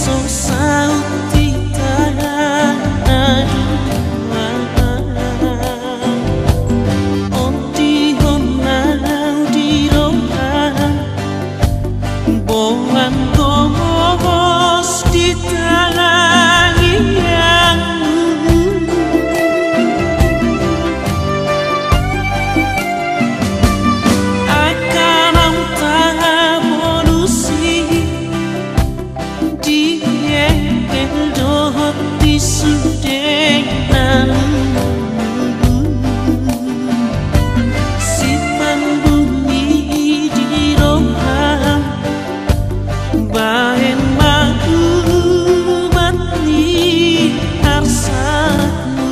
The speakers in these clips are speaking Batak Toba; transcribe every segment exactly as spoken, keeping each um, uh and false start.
So saut hita na dua, ondihon ahu di roham, boan gomos di tangiangmu. Angka naung tabonusi di ende dohot di sude na lungun, sipandung i di roham, baen ma ubat ni arsakmu.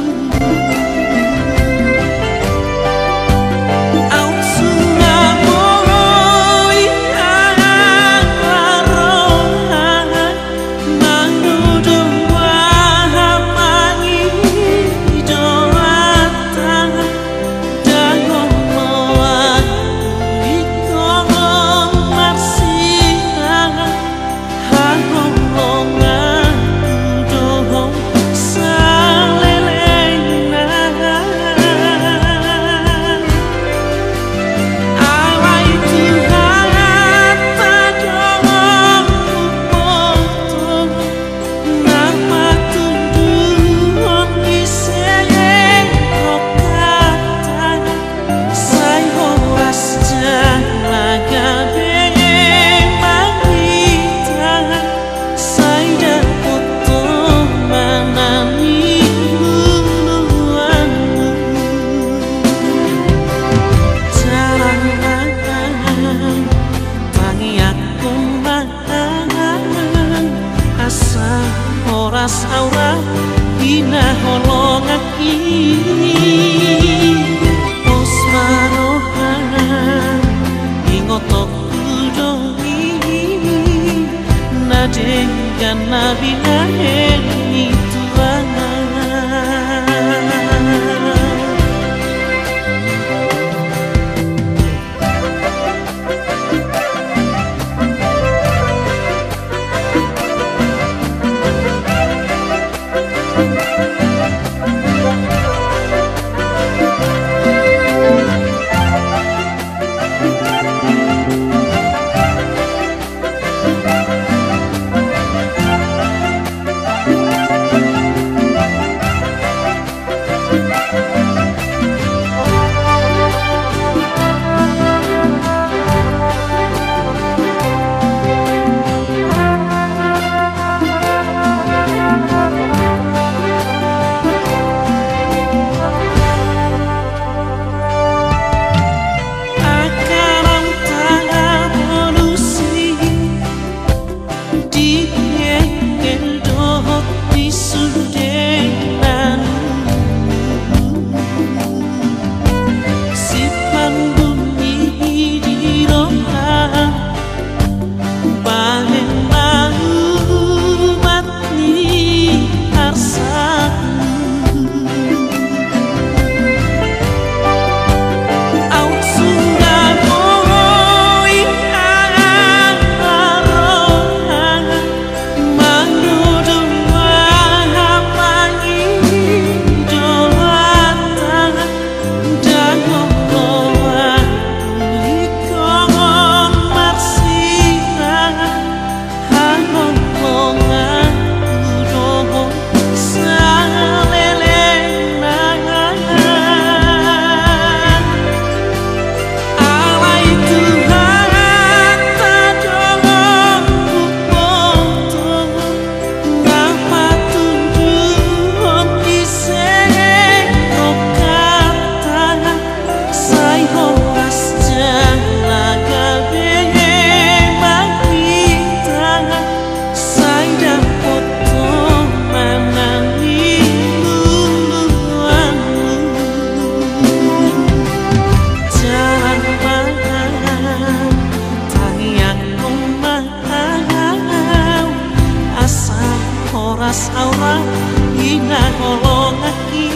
Aut sungap boi angka roha, mangido hapangidoanta, dang olo ahu ingkon marsirang, haholonganku do ho salelengna. Alai Tuhanta do huboto, na patunduhon ise rohanta, sai horas jala gabe ma hita, sai dapot ho manang ni uluanmu. Jalan tangiangkon ma asa horas ahu ra hinaholonganki. Pos ma roham, ingotonku do i na denggan na binahen ni Tuhan. Di ende dohot di sude na lungun, sipandung i di roham, baen ma ubat ni arsakmu. Aut sungap boi angka roha, mangido hapangidoanta, dang olo ahu ingkon marsirang, haholonganku do ho salelengna. Alai Tuhanta do huboto, na patunduhon ise rohanta, sai horas jala gabe ma hita, sai dapot ho manang ni uluanmu. Jalan tangiangkon ma ahu, asa horas ahu ra hinaholonganki.